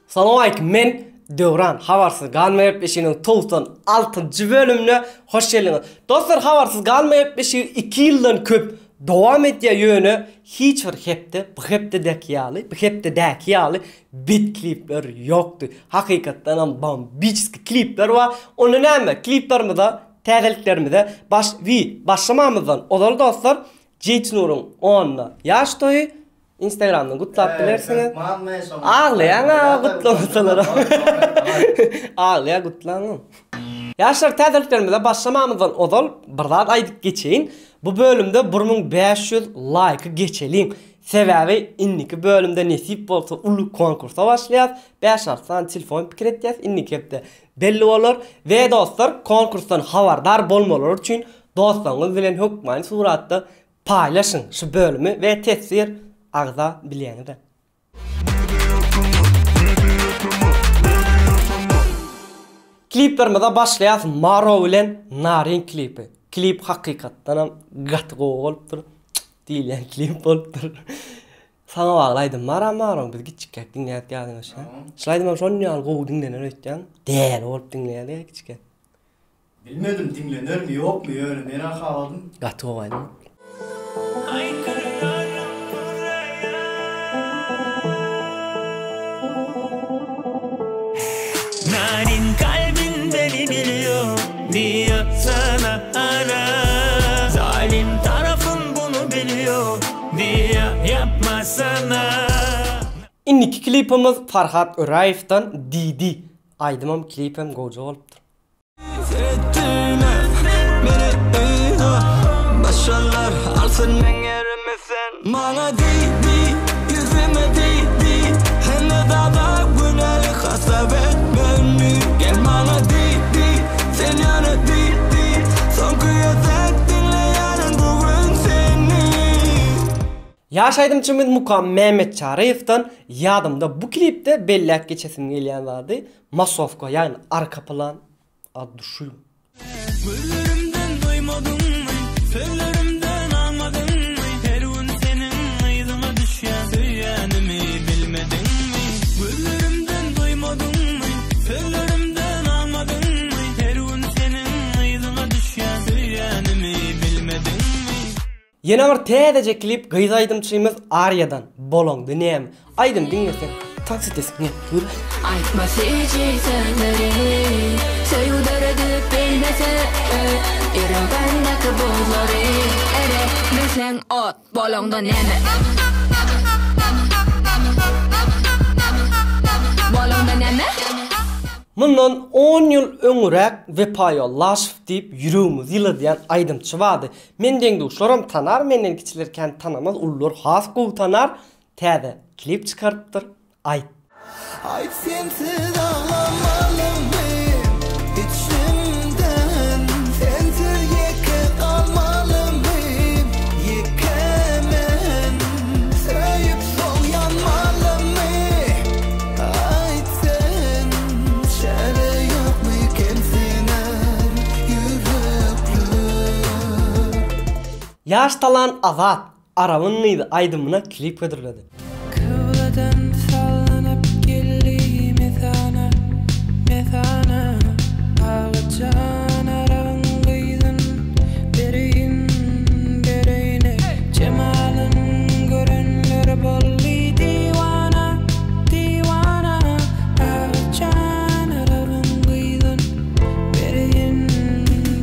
Salowmaleýkim men Döwran habarsyz galma gepleşiginiň 96-njy bölümine hoş geldiňiz. Dostlar habarsyz galma gepleşigi 2 ýyldan köp dowam edýär ýöne hiç bir hepde bu hepdedäki ýaly bu hepdedäki ýaly bet klipler ýokdy. Hakykatdanam bombiçeskiý klipler bar. Onda näme kliplerimize täzeliklerimize baş wi başlamamyzdan ozal dostlar Jeýtnuryň onda ýaş toýy Instagramdan gutlap bilersiňiz. Aglaýaň aga gutlamasalar. Aglaýa gutlaň. Ýaşlar täzeliklerimize başlamamyzdan ozal bir zat aýdyp geçeýin. Bu bölümde 1500 laýky geçeliň. Sebäbi indiki bölümde nesip bolsa uly konkursa başlaýas. 5-6 sany telefon pikir etýäs indiki hepde belli bolar. We dostlar konkursdan habardar bolmalary üçin dostlaryňyz bilen hökmany suratda Paýlaşyň şu bölümi we teswir agza bilýäňizä. Kliplerimize başlaýas Maro bilen Narin klipi. Klip hakykatdanam gaty gowy bolupdyr. Diýilýän klip bolupdyr. Saňa bagly aýdym bar a Maroň biz kiçikäk diňlädik ýadyňa düşýä. Şul aýdymam şon ýaly gowy diňlener öýtýäň. Däli bolup diňleýärdik kiçikäk. Bilmedim diňlenermi ýokmy ýöne menä haladym. Gaty gowy aýdym. Narin kalbin beni biliyor diyor sana ara Zalim tarafın bunu biliyor diyor yapma sana Indiki klipimiz Farhat Öräýewden Didi aýdymam klipem gowja bolupdyr. Ýaş aýdymçymyz Mukam Mämmetçaryýewden ýadymda bu klipde belläp geçesim gelýän zady Massowka ýagny arka plan ad duşy. Gözlerimden duýmadyňmy, sözlerimden aňmadyňmy, Her gün seniň yzyňa düşýän söýýänimi bilmediňmi? Gözlerimden duýmadyňmy, sözlerimden aňmadyňmy, Her gün seniň yzyňa düşýän söýýänimi bilmediňmi? Ýene bir täzeje klip gyz aýdymçymyz Arýadan Bolaňda näme aýdym diňleseň tans edesiň gelip dur. Aýtma süýji sözleri Söýgi döredip bilmese Ýüregindäki buzlary Eretmeseň ot Bolaňda näme Bolaňda näme. Mundan on ýyl öňüräk Wepa Ýoldaşow diýip ýüregimizi ýyladýan aýdymçy bardy. Men deň-duşlaram tanar, menden kiçiler kän tanamaz, ulular has gowy tanar. Täze klip çykarypdyr. Aýt. Aýt sensiz aglamalymy içimden Sensiz ýeke galmalymy ýeke men Söýüp soň ýanmalymy Aýt sen çäre ýokmy kemsiner ýürekler. Ýaş talant Azat Arabyň gyzy aýdymyna klip hödürledi. Kybladan sallanyp geldi mesana, mesana, Agajan Arabyň gyzyn bereýin, bereýin, Jemalyn görenler boldy diwana, diwana, Agajan Arabyň gyzyn bereýin,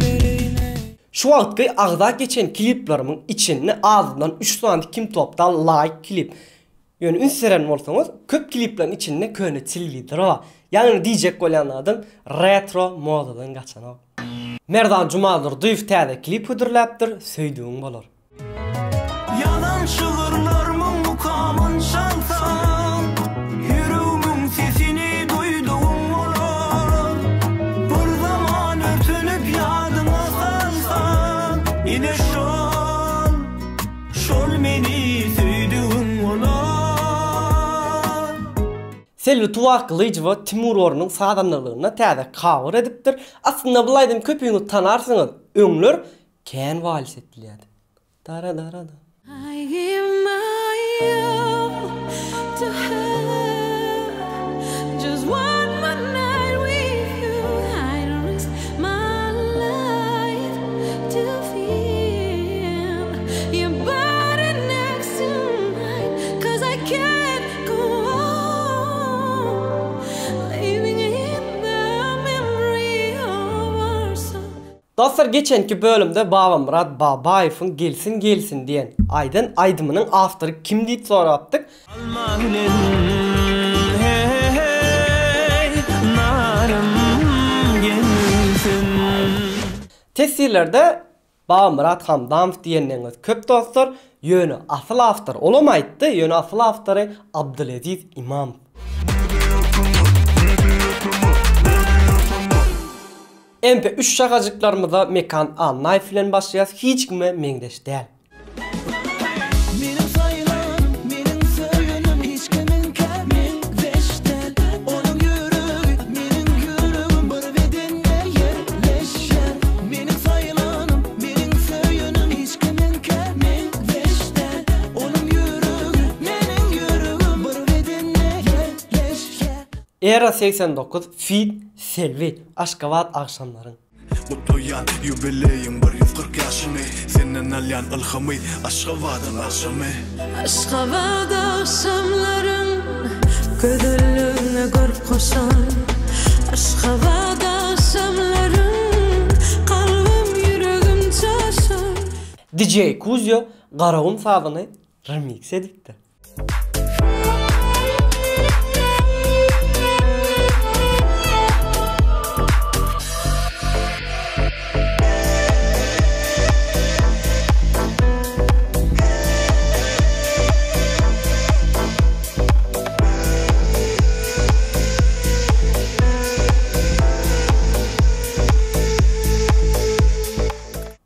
bereýin. Şu wagtky agza geçen kliplerimiň içinde azyndan üç sany kim topda laýyk klip. Ýöne üns beren bolsaňyz köp klipleriň içinde köne telewizor bar. Ýagny diýjek bolýan zadym retro modadan gaçanok. Merdan Jumadurdyýew täze klip hödürläpdir Söýdügiň bolar. Ýazan şygyrlarmyň mukamyn çalsaň, Ýüregimiň sesini duýdugyň bolar. Bir zaman örtenip ýadyňa salsaň, Ine şol, şol meni söýdügiň bolar. Selbi Tuwakgylyjowa Timur Orunyň sazandalygynda täze cover edipdir. Aslynda bu aýdymy köpüňiz tanarsyňyz. Öňler Kän wals edilýärdi. Dara dara da. I give my all to have. Dostlar geçenki bölümde Babamyrat Babaýewiň Gelsin gelsin diýen aýdan aýdymynyň awtory kim diýip sorapdyk. Alma bilen heý narym gelsin. Teswirlerde Babamyrat Hamdamow diýenleriňiz köp dostlar, ýöne asyl awtor olam aýtdy, ýöne asyl awtory Abdyleziz Imamow. MP üç şagajyklarymyza Mekan Annaýew bilen başlaýas hiç kime meňzeş däl. Meniň saýlanym, meniň söýenim hiç kimiňkä meňzeş däl. Onuň ýüregi, meniň ýüregim bir bedende ýerleşýär. Meniň saýlanym, meniň söýenim hiç kimiňkä meňzeş däl. Onuň ýüregi, meniň ýüregim bir bedende ýerleşýär. Era 89 feat Selbi Aşgabat agşamlaryň. Gutlaýan ýubileýiň 140 ýaşyny Senden alýan ylhamy Aşgabadyň agşamy. Aşgabat agşamlaryň gözelligine görk goşan Aşgabat agşamlaryň kalbym ýüregim joşan. DJ Kuzio Garagum sazyny remix edipdir.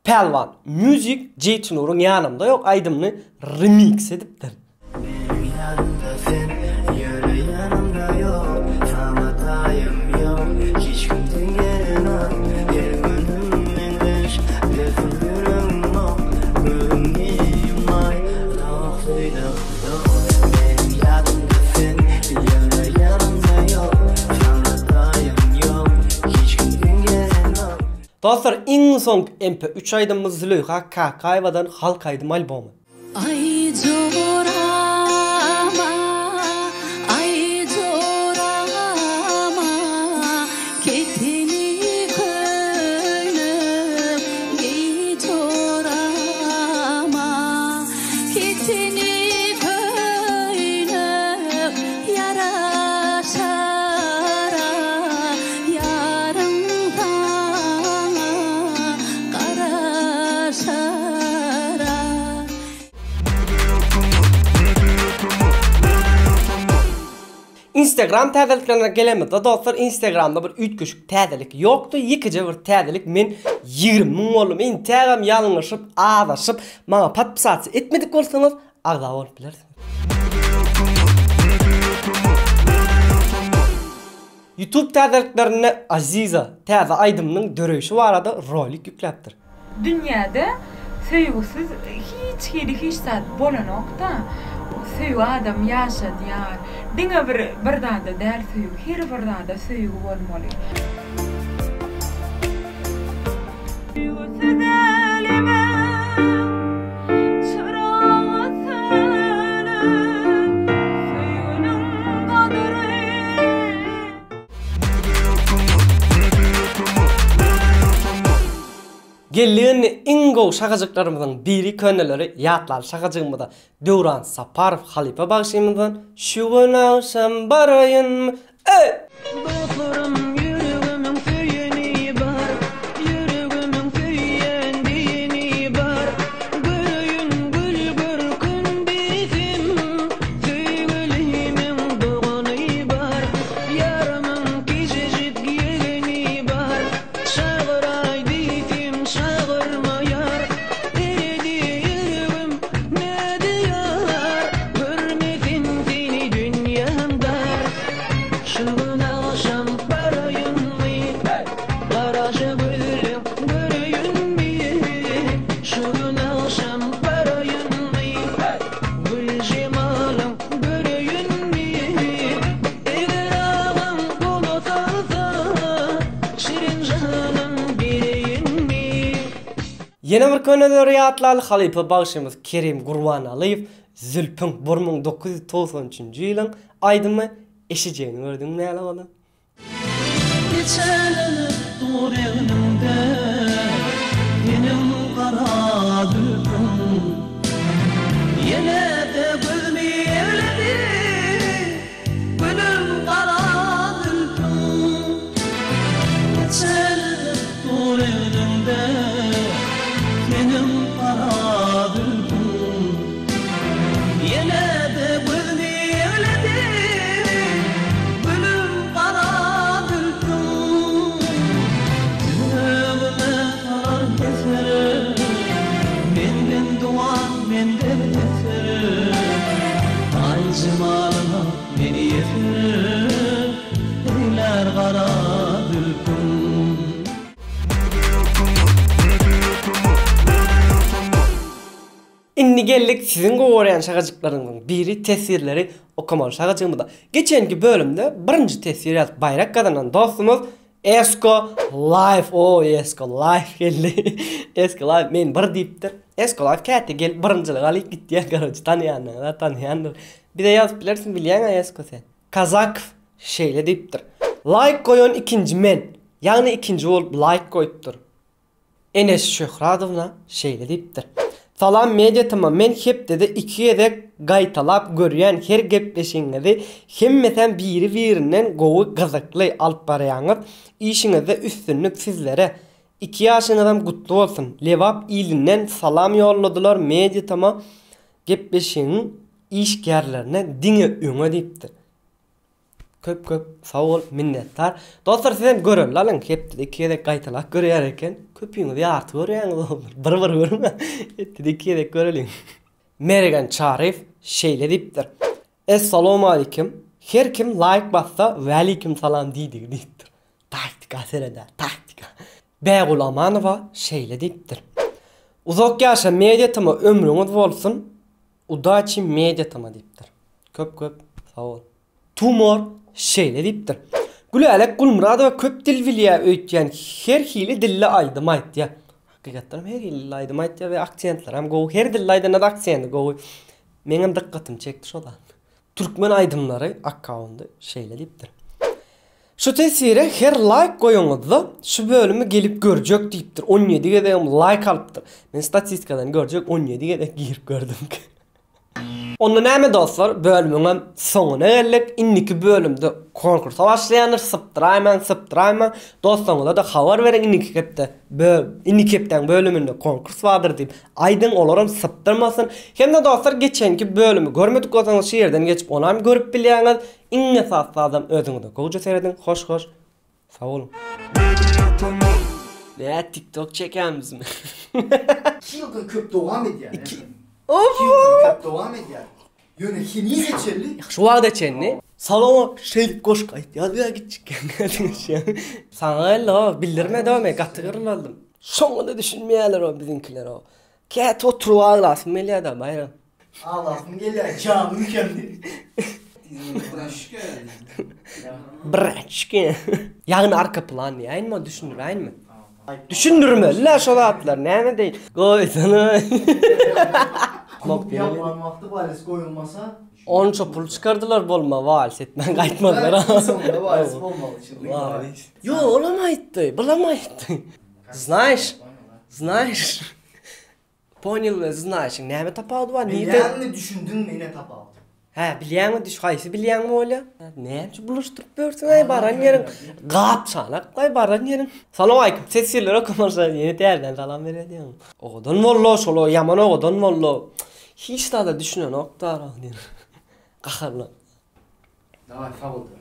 Pälwan Music Jeýtnuryň Ýanymda ýok aýdymyny remix edipdir. Meniň ýanymda sen, ýöne ýanymda ýok Saňa taýym ýok, hiç kimden gelenok Her günüm meňzeş, bilesiň ýüregim ok Gözüň ýeýmaý, ýok söýdüm ýok Meniň ýadymda sen, ýöne ýanymda ýok Saňa taýym ýok, hiç kimden gelenok. Dostlar iň soňky MP üç aýdymymyz Züleýha Kakaýewadan Halk aýdym albomy. Aý jorama, aý jorama, keteni köýnek geý jorama, keteni köýnek ýaraşara, ýaryň saňa garaşara. Instagram täzeliklerine gelemizde dostlar Instagramda bir üýtgeşik täzelik ýokdy ýekeje bir täzelik men 20 müň boldum intägem ýalňyşyp azaşyp maňa podpisasiýa etmedik bolsaňyz agza bolup bilersiňiz. Youtube täzeliklerinde Aziza täze aýdymynyň döreýşi barada rolik ýükläpdir. Dünýäde söýgüsiz hiç hili hiç zat bolanokda. Söýgi adamy ýaşadýar. Diňe bir bir zada däl söýgi, her bir zada söýgi bolmaly. Söýgüsiz äleme çyragy söner, söýginiň gadyry. Geldi iň gowy şagajyklarymyzyň biri köneleri ýatlaly şagajygymyza Döwran Saparow halypa bagşymyzdan şu gün agşam baraýynmy eý. Dostlarym ýüregimiň söýeni bar Ýüregimiň söýen diýeni bar Göreýin gül görkün diýsem Söýgülimiň dogany bar Ýarymyň kiçijik ýegeni bar Çagyraý diýsem çagyrmaýar Eredi ýüregim nädýär Görmesin seni dünýäm dar Şu gün agşam baraýynmy Garaja gözleň göreýinmi Şu gün agşam baraýynmy Gül jemalyň göreýinmi Eger agam gola salsa Şirin janym bereýinmi. Ýene bir köneleri ýatlaly halypa bagşymyz Kerim Gurbanalyýew Zülpüň 1993-nji ýylyň aýdymy Eşijegini gördüňmi näle bolan. Niçelenip dur egnimde. Seniň gara zülpüň Ýene-de gözümi egledi Gülüm gara zülpüň Seçilip dur egniňde Seniň gara zülpüň Ýene-de gözümi egledi Gülüm gara zülpüň Ýüregime salar heser Menden duwan menden beter Aý jemalyna meni ýesir Eýlär gara zülpüň. Indi geldik siziň gowy görýän şagajyklaryňyzyň biri teswirleri okamaly şagajygymyza. Geçenki bölümde birinji teswir ýazyp baýrak gazanan dostumyz Esko Life o Esko Life geldi. Esko Life men bir diýipdir. Esko Life käte gelip birinjiligi alyp gitýär garoç tanaýanlaryňyz-a tanaýandyr. Bize ýazyp bilersiň bilýäň-ä Esko sen. Kazakow şeýle diýipdir. Laýk goýan ikinji men. Ýagny ikinji bolup laýk goýupdyr. Eneş Şöhradowna şeýle diýipdir. Salam Media tm men hepdede iki gezek gaýtalap görýän her gepleşigiňizi hemmesem biri birinden gowy gyzykly alyp barýaňyz işiňizde üstünlik sizlere iki ýaşyňyzam gutly bolsun Lebap ilinden salam ýolladylar Media tm gepleşigiň işgärlerine diňe öňe diýipdir. Köp köp sag bol minnetdar. Dostlar sizem göreli alyň hepdede iki gezek gaýtalap görýär eken. Köpüňiz ýarty görýäňiz bir bir görüň. Hepdede iki gezek göreliň. Mergen Çaryýew şeýle diýipdir. Essalowmalikim. Her kim laýk bassa walikim salam diýdigi diýipdir. Taktika seredä taktika. Bägül Amanowa şeýle diýipdir. Uzak ýaşa media tm ömrüňiz bolsun. Udaçi media tm diýipdir. Köp köp sag bol. Tumor şeýle diýipdir. Gülälek Gulmyradowa köp dil bilýär öýtýän her hili dilde aýdym aýtýar. Hakykatdanam her hili dilde aýdym aýtýar we aksentlerem gowy. Her dilde aýdanda-da aksenti gowy. Meňem dykgatymy çekdi şo zat. Türkmen aýdymlary akkaundy şeýle diýipdir. Şu teswire her laýk goýaňyzda şu bölümi gelip görjek diýipdir. 17 gezegem laýk alypdyr. Men statistikadan görjek 17 gezek girip gördüm. Onda näme dostlar, bölümiňem soňuna geldik. Indiki bölümde konkursa başlaýandyr. Sypdyraýmaň, sypdyraýmaň. Dostlaryňyza-da habar beriň indiki hepde bö indiki hepdäň bölüminde konkurs bardyr diýip aýdyň, olaram sypdyrmasyn. Hem-de dostlar geçenki bölümi görmedik bolsaňyz şu ýerden geçip onam görüp bilýäňiz. Iň esasy zadam özüňize gowja serediň. Hoş hoş. Sag boluň. Nä tiktok çekýänmizmi? Iki ýyldan köp dowam edýär. Iki ýyldan köp dowam edýär. Ýöne henize çenli. Şu wagta çenli. Salona şeýdip goşgy aýtýardy kiçjik. Saňa geldi o, bildirmedi o men gaty gyrlaldym. Şoňa-da düşünmeýärler o biziňkiler o. Käte oturyp aglasym gelýär-de Baýram. Aglasym gelýär, janym kemdi. Braçka. Ýagny arka plan diýäýinmi, düşündiräýinmi? Düşündirmeli-le şo zatlar, näme deý. Goýsana. Klub ýapylan wagty wals goýulmasa. Onça pul çykardylar bolma wals etmän gaýtmazlar. Soňunda wals bolmaly çynlykda. Wals. Ýok, olam aýtdy, bulam aýtdy. Znaýyş, znaýyş. Ponyl we znaýşyň näme tapawudy bar? Nirde? Bilýäňmi, düşündiňmi ine tapawut. Hä, bilýäňmi, düş haýsy bilýäňmi bolýa? Näme üçin bulaşdyryp ýörsüň-äý baran ýeriň? Gap-çanak-laý baran ýeriň. Salowmaleýkim, teswirleri okamarsa ýene täzeden salam berýän diýýäň. Owadan boldy-ow şol-a, ýaman owadan boldy-ow. Hiç zada düşünenok-da diýen. Gaharlanyp. Daway sag bol.